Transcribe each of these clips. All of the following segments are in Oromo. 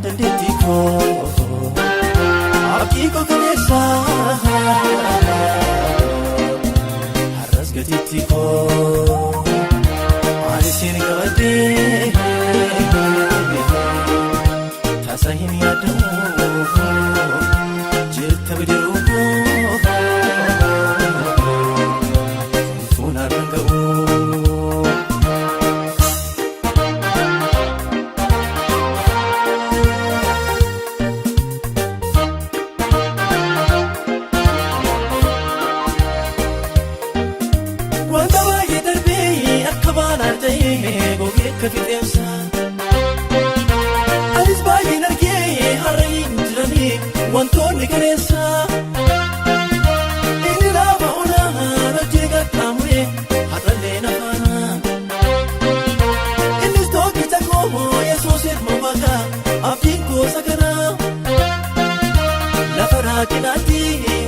Dandeettii koo, abdii koo kaleessa, har'as gateettii koo ani siin qabadhee tasa hin yaadamu jirta bidiruu koo homtuun har'an ga'u. Wanta baay'ee darbee akka baalaan ta'ee gogee akka fixeensa. Anis baay'een argee har'a hin jiranii wantoonni kaleessa. Inni lafa onaa hojii qaxxaamuree har'allee na faana. Innis tokkicha koo, Yesuus ilma Waaqaa, abdiin koo kana. Lafa raakinaatti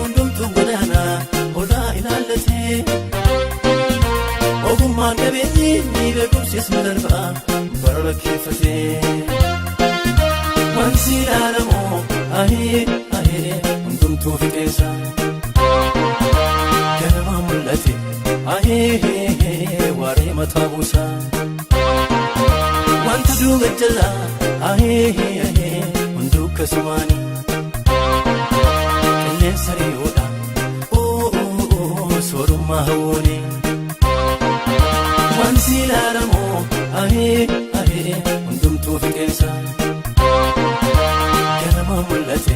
hundumtuu godaana olaa ilaallatee. Ogummaan qabeenyi ni beekumsis ni darba bara rakkeeffatee. Wanti ilaalamu ahee ahee hundumtuu fixeensa. Ganama mul'ate ahee waaree mataa buusa. Wanta duuba jala ahee ahee hunduu akkasumaani. Qilleensa riyoodha soorummaa hawwooni. Wanti ilaalamu ahee ahee hundumtuu fixeensa. Ganama mul'ate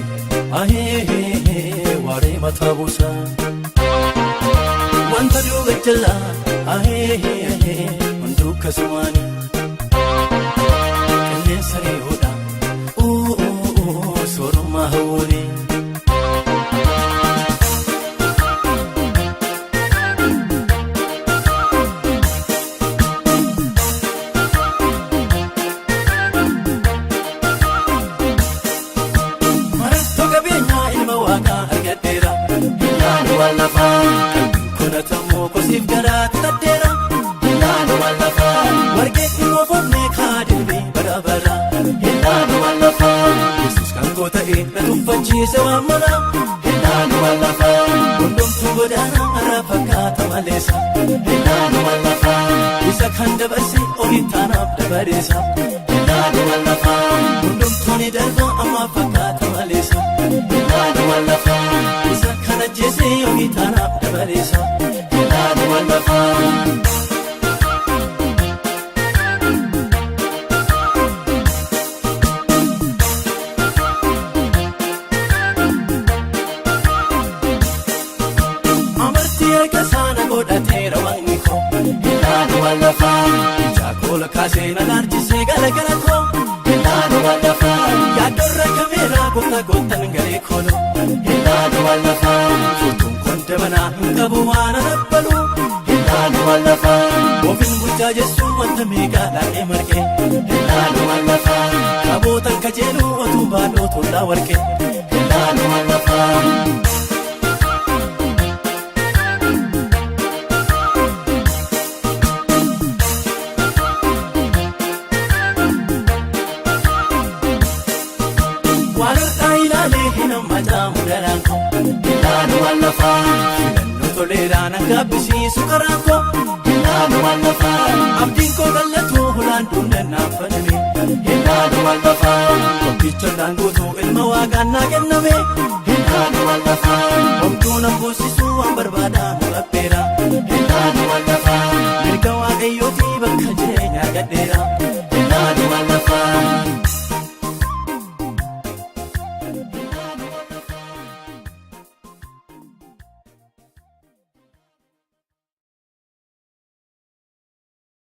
ahee waaree mataa buusa. Wanta duuba jala ahee ahee hunduu akkasumaani. Qilleensa riyoodha soorummaa hawwooni. Marartoo qabeenyaa ilma Waaqaa argadheera. Ilaalu waan lafaa qalbiin konatamuu kosiif garaatti taddeera. Ilaalu waan lafaa warqee immoo foonee kaadilbii bara bara. Ilaalu waan lafaa Yesuus kan koo ta'e na tuffachiise waan mara. Ilaalu waan lafaa hundumtuu godaana har'a fakkaata maleessa. Ilaalu waan lafaa isa kan dabarse ofittaanaaf dabareessa. Ilaalu waan lafaa hundumtuu ni darba amma fakkaata maleessa. Ilaalu waan lafaa isa kan ajjeese ofittaanaaf dabareessa. Ilaalu waan lafaa. Amartii harka saana godhateera Waaqni koo. Ilaalu waan lafaa ija koola kaasee na laalchisee galagala koo. Ilaalu waan lafaa yaaddorra kameeraa goota gootan garee kooloo. Ilaalu waan lafaa furtuun koon dabanaa hin qabu waan anabbalu. Ilaalu waan lafaa ofiin bulchaa jechuun wanta meeqaa laaqee marqee. Ilaalu waan lafaa kabootan kajeelu otuu baadhoo tollaa warqee. Ilaalu waan lafaa. Waan har'aa ilaalee hin hammatamu garaan koo. Ilaalu waan lafaa filannoo toleeraan akka abbisiisu karaan koo. Ilaalu waan lafaa abdiin koo qal'atu hulaan dunnaan faname. Ilaalu waan lafaa tokkicha guutuu ilma Waaqaan naa kenname. Ilaalu waan lafaa homtuu na boosisuu waan barbaadamu abbeera. Ilaalu waan lafaa mirga Waaqayyootii bakka jireenya argadheera.